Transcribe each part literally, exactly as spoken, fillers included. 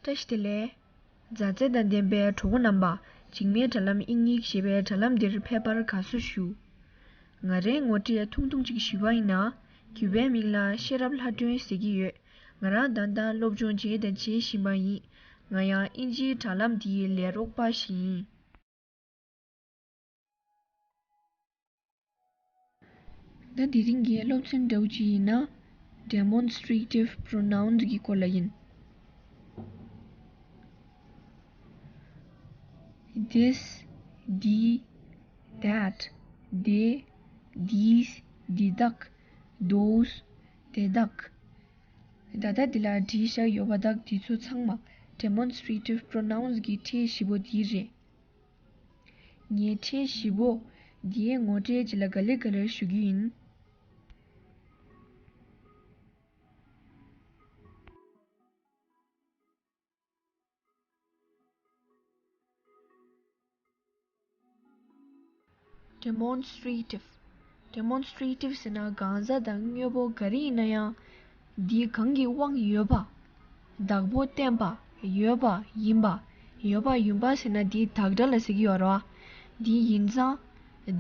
བཀྲ་ཤིས་བདེ་ལེགས། མཛའ་བརྩེ་དང་ལྡན་པའི་གྲོགས་པོ་རྣམ་པ། འཇིགས་མེད་དྲ་ལམ་དབྱིན་ཡིག་ཞེས་པའི་དྲ་ལམ་འདིར་ཕེབས་པར་དགའ་བསུ་ཞུ། ང་རའི་ངོ་སྤྲོད་ཐུང་ཐུང་ཅིག་ཞུས་པ་ཡིན་ན། གུས་པའི་མིང་ལ་ཤེས་རབ་ལྷ་སྒྲོན་ཟེར་གྱི་ཡོད། ང་རང་ད་ལྟ་སློབ་སྦྱོང་བྱས་དང་བྱེད་བཞིན་པ་ཡིན། ང་ཡང་དབྱིན་ཇིའི་དྲ་ལམ་འདིའི་ལས་རོགས་པ་ཞིག་ཡིན། ད་དེ་རིང་གི་སློབ་ཚན་འདྲ་བོ་ཅིག་ཡིན་ན། Demonstrative pronouns གི་སྐོར་ལ་ཡིན། This, འདི། That, དེ། These, འདི་དག Those, དེ་དག་ད་ལྟ་འདི་ལ་བྲིས་བཞག་ཡོད་པ་དག་འདི་ཚོ་ཚང་མ་demonstrative pronouns གི་ཕྲད་བཞི་པོ་འདི་རེད། ངས་ཕྲད་བཞི་པོ་འདིའི་ངོ་སྤྲོད་ཅིག་ལ་ག་ལེ་ག་ལེར་ཞུ་རྒྱུ་ཡིན། Demonstrative. Demonstrative ཟེར་ན་གང་ཟག་དང་དངོས་པོ་ག་རེ་ཡིན་ན་ཡང་། འདི་གང་གི་དབང་ཡོད་པ། བདག་པོ་བསྟན་པ། ཡོད་པ། ཡིན་པ། ཡོད་པ་ཡིན་པ་ཟེར་ན་འདི་བདག་སྒྲ་ལ་ཟེར་གྱི་ཡོད་རེད་བ། འདི་ཡིན་ཙང་།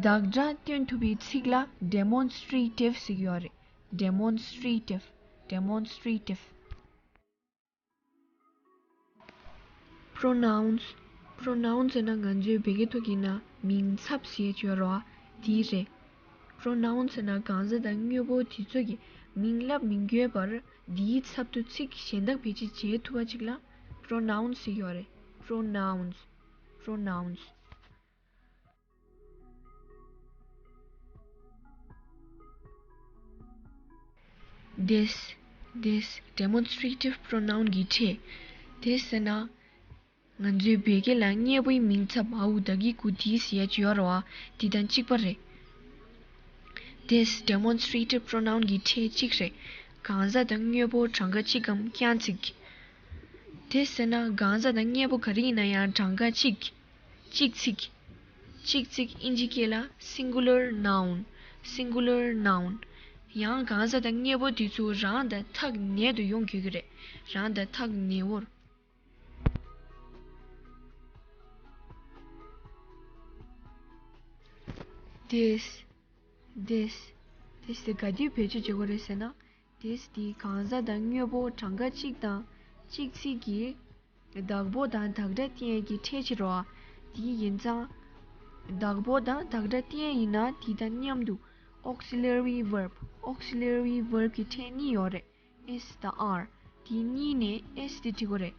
བདག་སྒྲ་སྟོན་ཐུབ་པའི་ཚིག་ལ་demonstrative ཟེར་གྱི་ཡོད་རེད། Demonstrative. Demonstrative. Pronouns. Pronouns ཟེར་ན་ང་ཚོའི་བོད་སྐད་ཐོག་གི་ན་མིང་ཚབ་ཟེར་གྱི་ཡོད་རེད་བ། འདི་རེད། Pronouns ཟེར་ན་གང་ཟག་དང་དངོས་པོ་དེ་ཚོ་གི་མིང་ལབ་མི་དགོས་པར་འདིའི་ཚབ་ཏུ་ཚིག་གཞན་དག་བེད་སྤྱོད་བྱེད་ཐུབ་པ་ཅིག་ལ་pronouns ཟེར་གྱི་ཡོད་རེད། Pronouns. Pronouns. This, this demonstrative pronoun གྱི་ཕྲད། This ཟེར་ན། ང་ཚོའི་བོད་སྐད་ལ་དངོས་པོའི་མིང་ཚབ་ཨའུ་ད་གི་གུ་དི་ཟེར་ཡ་ཅིག་ཡོད་རེད་བ། འདི་དང་གཅིག་པ་རེད། This demonstrative pronoun གྱི་ཕྲད་གཅིག་རེད། གང་ཟག་དང་དངོས་པོ་གྲངས་ཀ་གཅིག་གམ་རྐྱང་ཚིག This ཟེར་ན་གང་ཟག་དང་དངོས་པོ་ག་རེ་ཡིན་ན་ཡང་གྲངས་ཀ་གཅིག་གཅིག་ཚིག་གཅིག་ཚིག་དབྱིན་ཇི་སྐད་ལ་singular noun. Singular noun. ཡང་གང་ཟག་དང་དངོས་པོ་དེ་ཚོ་རང་དང་ཐག་ཉེ་དུ་ཡོང་དགོས་ཀྱི་རེད། རང་དང་ཐག་ཉེ་བོར། This, this, this དེ་ག་དུས་བེད་སྤྱོད་བྱེད་དགོས་རེད་ཟེར་ན། This དེ་གང་ཟག་དང་དངོས་པོ་གྲངས་ཀ་གཅིག་དང་གཅིག་ཚིག་གི་བདག་པོ་དང་བདག་སྒྲ་བསྟན་ཡས་ཀྱི་ཕྲད་ཅིག་རེད་བ། དེ་ཡིན་ཙང་། བདག་པོ་དང་བདག་སྒྲ་བསྟན་ཡས་ཡིན་ན་དེ་དང་མཉམ་དུ་auxiliary verb, auxiliary verb གྱི་ཕྲད་གཉིས་ཡོད་རེད། S དང་R དེ་གཉིས་ནས་S དེ་བྲི་དགོས་རེད།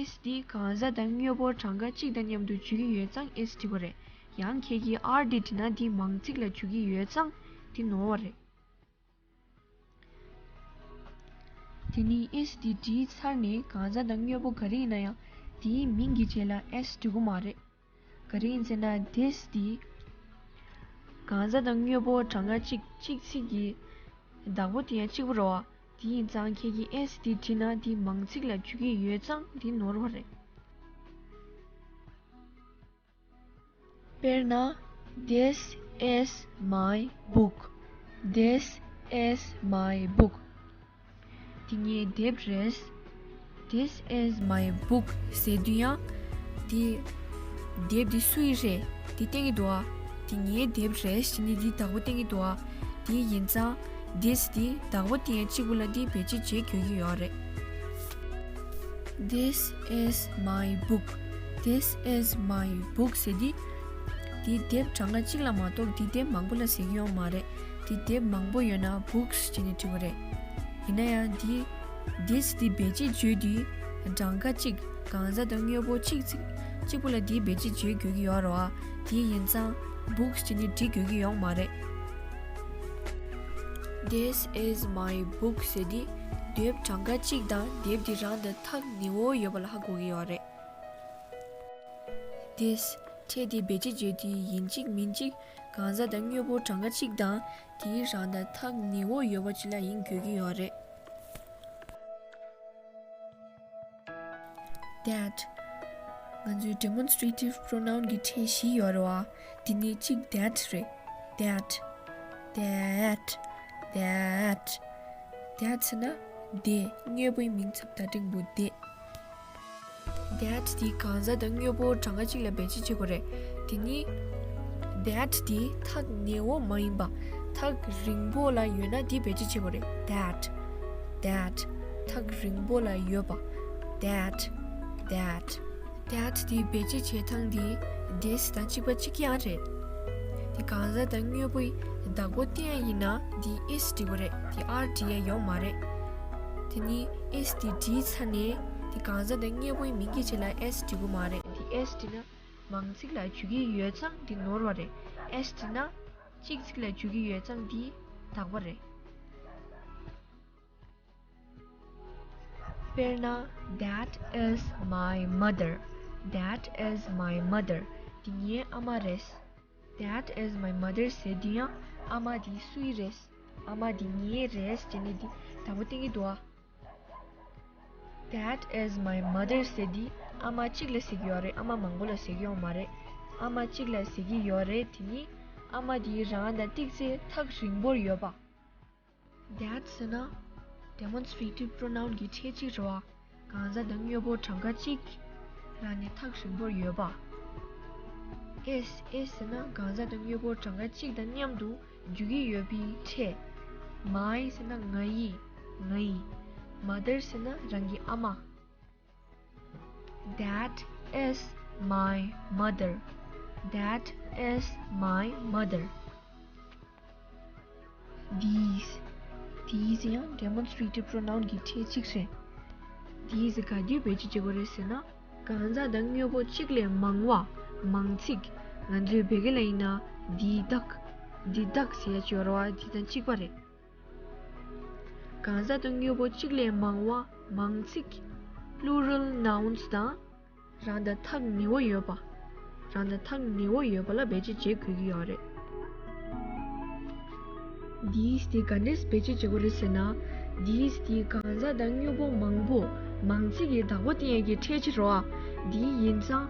S དེ་གང་ཟག་དང་དངོས་པོ་གྲངས་ཀ་གཅིག་དང་མཉམ་དུ་འཇུག་གི་ཡོད་ཙང་S བྲི་དགོས་རེད། ཡང་ཁྱེད་ཀྱིས་R དེ་བྲིས་ན་དེ་མང་ཚིག་ལ་འཇུག་གི་ཡོད་ཙང་དེ་ནོར་བ་རེད། དེ་ནས་S དེ་བྲིས་ཚར་ནས་གང་ཟག་དང་དངོས་པོ་ག་རེ་ཡིན་ན་ཡང་དེའི་མིང་གི་རྗེས་ལ་S འབྲི་དགོས་མ་རེད། ག་རེ་ཡིན་ཟེར་ན་this དེ་གང་ཟག་དང་དངོས་པོ་གྲངས་ཀ་གཅིག་གཅིག་ཚིག་གི་བདག་པོ་དེ་ཡང་གཅིག་པ་རེད་བ། དེ་ཡིན་ཙང་ཁྱེད་ཀྱིས་S དེ་བྲིས་ན་དེ་མང་ཚིག་ལ་འཇུག་གི་ཡོད་ཙང་དེ་ནོར་བ་རེད། དཔེར་ན། This is my book. This is my book. འདི་ངའི་དེབ་རེད། This is my book ཟེར་དུས་ཡང་། འདི། དེབ་འདི་སུའི་རེད། འདི་སྟོན་གྱི་འདུག་ཨ། འདི་ངའི་དེབ་རེད་ཟེར་ནས་འདི་བདག་པོ་སྟོན་གྱི་འདུག་ཨ། འདི་ཡིན་ཙང་། This འདི་བདག་པོ་དེ་ཡང་གཅིག་པུ་ལ་འདི་བེད་སྤྱོད་བྱེད་དགོས་ཀྱི་ཡོད་རེད། This is my book. This is my book ཟེར་དུས། འདི་དེབ་གྲངས་ཀ་གཅིག་ལ་མ་གཏོགས་འདི་དེབ་མང་པོ་ལ་ཟེར་གྱི་ཡོད་མ་རེད། འདི་དེབ་མང་པོ་ཡོད་ན་books བྱས་ནས་བྲི་དགོས་རེད། ཡིན་ན་ཡང་འདི། This འདི་བེད་སྤྱོད་བྱེད་དུས། གྲངས་ཀ་གཅིག་གང་ཟག་དང་དངོས་པོ་གཅིག་གཅིག་གཅིག་པུ་ལ་འདི་བེད་སྤྱོད་བྱེད་དགོས་ཀྱི་ཡོད་རེད་བ། འདི་ཡིན་ཙང་books བྱས་ནས་བྲི་དགོས་ཀྱི་ཡོད་མ་རེད། This is my book ཟེར་དུས། དེབ་གྲངས་ཀ་གཅིག་དང་དེབ་འདི་རང་དང་ཐག་ཉེ་བོ་ཡོད་པ་ལ་ཧ་གོ་གི་ཡོད་རེད། This ཕྲད་འདི་བེད་སྤྱོད་བྱེད་དུས་ཡིན་གཅིག་མིན་གཅིག་གང་ཟག་དང་དངོས་པོ་གྲངས་ཀ་གཅིག་དང་དེའི་རང་དང་ཐག་ཉེ་བོ་ཡོད་པ་ཅིག་ལ་ཡིན་དགོས་ཀྱི་ཡོད་རེད། That ང་ཚོའི་demonstrative pronoun གྱི་ཕྲད་བཞི་ཡོད་རེད་བ། འདི་ནས་གཅིག་that རེད། That, that, that, that ཟེར་ན་དེ། དངོས་པོའི་མིང་ཚབ་བརྡ་འབྲིང་པོ་དེ། That དེ་གང་ཟག་དང་དངོས་པོ་གྲངས་ཀ་གཅིག་ལ་བེད་སྤྱོད་བྱེད་དགོས་རེད། དེ་ནི་that དེ་ཐག་ཉེ་བོ་མ་ཡིན་པ། ཐག་རིང་པོ་ལ་ཡོད་ན་དེ་བེད་སྤྱོད་བྱེད་དགོས་རེད། That, that ཐག་རིང་པོ་ལ་ཡོད་པ། That, that that དེ་བེད་སྤྱོད་བྱེད་སྟངས་དེ་this དང་གཅིག་པ་གཅིག་རྐྱང་རེད། དེ་གང་ཟག་དང་དངོས་པོའི་བདག་པོ་བསྟན་ཡིན་ན་དེ་is འབྲི་དགོས་རེད། དེ་are འབྲི་ཡ་ཡོད་མ་རེད། དེ་ནི་is དེ་བྲིས་ཚར་ནས་དེ་གང་ཟག་དང་དངོས་པོའི་མིང་གི་རྗེས་ལ་s འབྲི་དགོས་མ་རེད། དེ་s འབྲི་ན་མང་ཚིག་ལ་འཇུག་གི་ཡོད་ཙང་དེ་ནོར་བ་རེད། s འབྲི་ན་གཅིག་ཚིག་ལ་འཇུག་གི་ཡོད་ཙང་དེ་དག་པ་རེད། དཔེར་ན། That is my mother. That is my mother. འདི་ངའི་ཨ་མ་རེད། That is my mother ཟེར་དུས་ཡང་ཨ་མ་འདི་སུའི་རེད། ཨ་མ་འདི་ངའི་རེད་ཟེར་ནས་འདི་དང་པོ་བསྟན་གྱི་འདུག་ཨ། That is my mother ཟེར་འདི་ཨ་མ་གཅིག་ལ་ཟེར་གྱི་ཡོད་རེད། ཨ་མ་མང་པོ་ལ་ཟེར་གྱི་ཡོད་མ་རེད། ཨ་མ་གཅིག་ལ་ཟེར་གྱི་ཡོད་རེད། དེ་ནི་ཨ་མ་འདི་རང་དང་ཏིག་ཙེ་ཐག་རིང་པོར་ཡོད་པ། That ཟེར་ན་demonstrative pronoun གྱི་ཕྲད་གཅིག་རེད་བ། གང་ཟག་དང་དངོས་པོ་གྲངས་ཀ་གཅིག་རང་ནས་ཐག་རིང་པོར་ཡོད་པ། Is, is ཟེར་ན་གང་ཟག་དང་དངོས་པོ་གྲངས་ཀ་གཅིག་དང་མཉམ་དུ་འཇུག་གི་ཡོད་པའི་ཕྲད། My ཟེར་ན་ང་ཡི། ང་ཡི། Mother ཟེར་ན་རང་གི་ཨ་མ། That is my mother. That is my mother. These, these ཡང་demonstrative pronoun གྱི་ཕྲད་གཅིག་རེད། These ག་དུས་བེད་སྤྱོད་བྱེད་དགོས་རེད་ཟེར་ན། གང་ཟག་དང་དངོས་པོ་གཅིག་ལས་མང་བ། མང་ཚིག་ང་ཚོའི་བོད་སྐད་ལ་ཡིན་ན་འདི་དག་འདི་དག་ཟེར་ཡ་ཅིག་ཡོད་རེད་བ། འདི་དང་གཅིག་པ་རེད། གང་ཟག་དང་དངོས་པོ་གཅིག་ལས་མང་བ། མང་ཚིག plural nouns དང་རང་དང་ཐག་ཉེ་བོ་ཡོད་པ། རང་དང་ཐག་ཉེ་བོ་ཡོད་པ་ལ་བེད་སྤྱོད་བྱེད་དགོས་ཀྱི་ཡོད་རེད། These དེ་ག་འདྲས་བེད་སྤྱོད་བྱེད་དགོས་རེད་ཟེར་ན། These དེ་གང་ཟག་དང་དངོས་པོ་མང་པོ། མང་ཚིག་གི་བདག་པོ་བསྟན་ཡས་ཀྱི་ཕྲད་ཅིག་རེད་བ། དེ་ཡིན་ཙང་།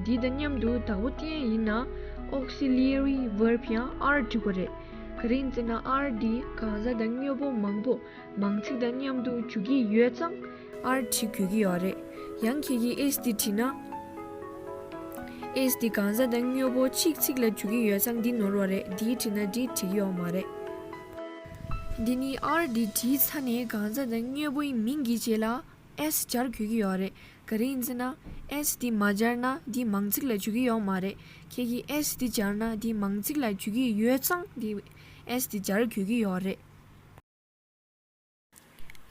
དེ་དང་མཉམ་དུ་བདག་པོ་བསྟན་ཡས་ཡིན་ན་auxiliary verb ཡང་are འབྲི་དགོས་རེད། ག་རེ་ཡིན་ཟེར་ན་are འདི་གང་ཟག་དང་དངོས་པོ་མང་པོ་མང་ཚིག་དང་མཉམ་དུ་འཇུག་གི་ཡོད་ཙང་are འབྲི་དགོས་ཀྱི་ཡོད་རེད། ཡང་ཁྱེད་ཀྱིས་is འདི་བྲིས་ན། is འདི་གང་ཟག་དང་དངོས་པོ་གཅིག་ཚིག་ལ་འཇུག་གི་ཡོད་ཙང་འདི་ནོར་བ་རེད། འདི་བྲིས་ན་འདི་འགྲིག་གི་ཡོད་མ་རེད། འདི་ནི་are འདི་བྲིས་ཚར་ནས་གང་ཟག་དང་དངོས་པོའི་མིང་གི་རྗེས་ལ་s སྦྱར་དགོས་ཀྱི་ཡོད་རེད། ག་རེ་ཡིན་ཟེར་ན་s འདི་མ་སྦྱར་ན་འདི་མང་ཚིག་ལ་འཇུག་གི་ཡོད་མ་རེད། ཁྱེད་ཀྱིས་s འདི་སྦྱར་ན་འདི་མང་ཚིག་ལ་འཇུག་གི་ཡོད་ཙང་འདི་s འདི་སྦྱར་དགོས་ཀྱི་ཡོད་རེད།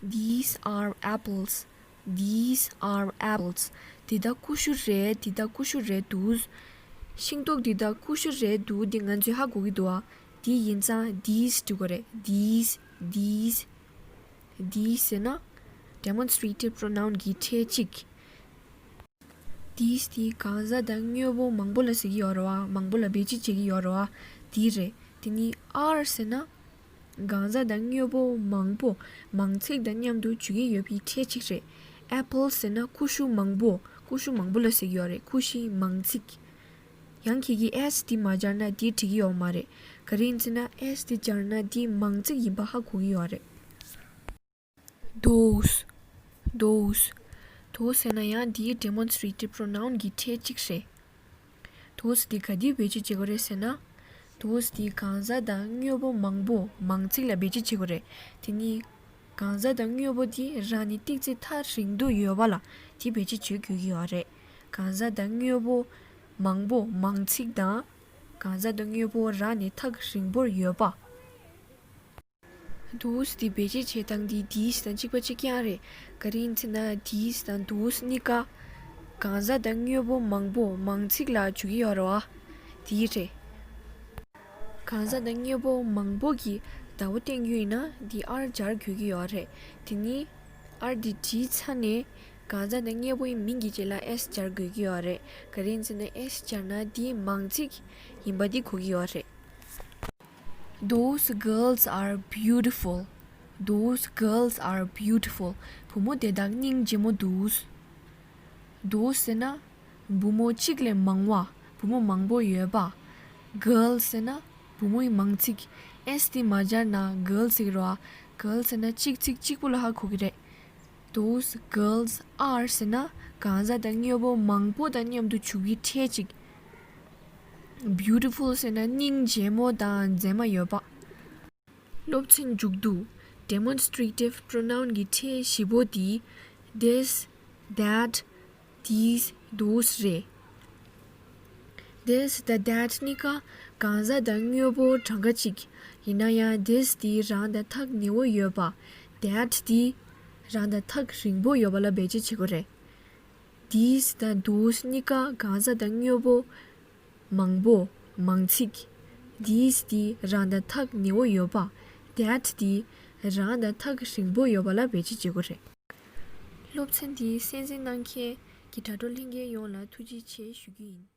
These are apples. These are apples. འདི་དག་ཀུ་ཤུ་རེད། འདི་དག་ཀུ་ཤུ་རེད་འདུག་ཤིང་ཏོག་འདི་དག་ཀུ་ཤུ་རེད་འདུག་འདི་ང་ཚོས་ཧ་གོ་གི་འདུག་ཨ། འདི་ཡིན་ཙང་these འབྲི་དགོས་རེད། These, these. These ཟེར་ན་demonstrative pronoun གྱི་ཕྲད་གཅིག These དེ་གང་ཟག་དང་དངོས་པོ་མང་པོ་ལ་ཟེར་གྱི་ཡོད་རེད་བ། མང་པོ་ལ་བེད་སྤྱོད་བྱེད་ཀྱི་ཡོད་རེད་བ། དེ་རེད། དེ་ནི་are ཟེར་ན། གང་ཟག་དང་དངོས་པོ་མང་པོ་མང་ཚིག་དང་མཉམ་དུ་འཇུག་གི་ཡོད་པའི་ཕྲད་གཅིག་རེད། Apple ཟེར་ན་ཀུ་ཤུ་མང་པོ། ཀུ་ཤུ་མང་པོ་ལ་ཟེར་གྱི་ཡོད་རེད། ཀུ་ཤུའི་མང་ཚིག་ཡང་ཁྱེད་ཀྱིས་s དེ་མ་སྦྱར་ན་དེ་འགྲིག་གི་ཡོད་མ་རེད། ག་རེ་ཡིན་ཟེར་ན་s དེ་སྦྱར་ན་དེ་མང་ཚིག་ཡིན་པ་ཧ་གོ་གི་ཡོད་རེད། Those, those, those ཟེར་ན་ཡང་འདིའི་demonstrative pronoun གྱི་ཕྲད་གཅིག་རེད། Those འདི་ག་དུས་བེད་སྤྱོད་བྱེད་དགོས་རེད་ཟེར་ན། Those འདི་གང་ཟག་དང་དངོས་པོ་མང་པོ་མང་ཚིག་ལ་བེད་སྤྱོད་བྱེད་དགོས་རེད། དེ་ནི་གང་ཟག་དང་དངོས་པོ་འདི་རང་ནས་ཏིག་ཙེ་ཐག་རིང་དུ་ཡོད་པ་ལ་དེ་བེད་སྤྱོད་བྱེད་དགོས་ཀྱི་ཡོད་རེད། གང་ཟག་དང་དངོས་པོ་མང་པོ་མང་ཚིག་དང་། གང་ཟག་དང་དངོས་པོ་རང་ནས་ཐག་རིང་པོར་ཡོད་པ། Those འདི་བེད་སྤྱོད་བྱེད་སྟངས་འདི་these དང་གཅིག་པ་གཅིག་རྐྱང་རེད། ག་རེ་ཡིན་ཟེར་ན་these དང་those གཉིས་ཀ་གང་ཟག་དང་དངོས་པོ་མང་པོ་མང་ཚིག་ལ་འཇུག་གི་ཡོད་རེད་བ། དེ་རེད། གང་ཟག་དང་དངོས་པོ་མང་པོ་གི་བདག་པོ་བསྟན་རྒྱུ་ཡིན་ན་འདི་are སྦྱར་དགོས་ཀྱི་ཡོད་རེད། དེ་ནི་are འདི་བྲིས་ཚར་ནས་གང་ཟག་དང་དངོས་པོའི་མིང་གི་རྗེས་ལ་s སྦྱར་དགོས་ཀྱི་ཡོད་རེད། ག་རེ་ཡིན་ཟེར་ན་s སྦྱར་ན་འདི་མང་ཚིག་ཡིན་པ་འདི་གོ་གི་ཡོད་རེད། Those girls are beautiful. Those girls are beautiful. བུ་མོ་དེ་དག་སྙིང་རྗེ་མོ་འདུག Those ཟེར་ན་བུ་མོ་གཅིག་ལས་མང་བ། བུ་མོ་མང་པོ་ཡོད་པ། Girls ཟེར་ན་བུ་མོའི་མང་ཚིག S དེ་མ་སྦྱར་ན་girls ཟེར་གི་རེད་བ། Girls ཟེར་ན་གཅིག་ཚིག་གཅིག་པོ་ལ་ཧ་གོ་གི་རེད། Those girls are ཟེར་ན་གང་ཟག་དང་དངོས་པོ་མང་པོ་དང་མཉམ་དུ་འཇུག་གི་ཕྲད་ཅིག Beautiful ཟེར་ན་སྙིང་རྗེ་མོ་དང་མཛེས་མ་ཡོད་པ། སློབ་ཚན་མཇུག་བསྡུ། Demonstrative pronoun གྱི་ཕྲད་བཞི་པོ་འདི། This, that, these, those རེད། This དང་that གཉིས་ཀ་གང་ཟག་དང་དངོས་པོ་གྲངས་ཀ་གཅིག་ཡིན་ན་ཡང་this འདི་རང་དང་ཐག་ཉེ་བོ་ཡོད་པ། That འདི་རང་དང་ཐག་རིང་པོ་ཡོད་པ་ལ་བེད་སྤྱོད་བྱེད་དགོས་རེད། These དང་those གཉིས་ཀ་གང་ཟག་དང་དངོས་པོ་མང་པོ། མང་ཚིག These འདི་རང་དང་ཐག་ཉེ་བོ་ཡོད་པ། That འདི་རང་དང་ཐག་རིང་པོ་ཡོད་པ་ལ་བེད་སྤྱོད་བྱེད་དགོས་རེད། སློབ་ཚན་འདི་གསན་གཟིགས་གནང་མཁན་གྱི་དྲ་གྲོགས་ལྷན་རྒྱས་ཡོངས་ལ་ཐུགས་རྗེ་ཆེ་ཞུ་རྒྱུ་ཡིན།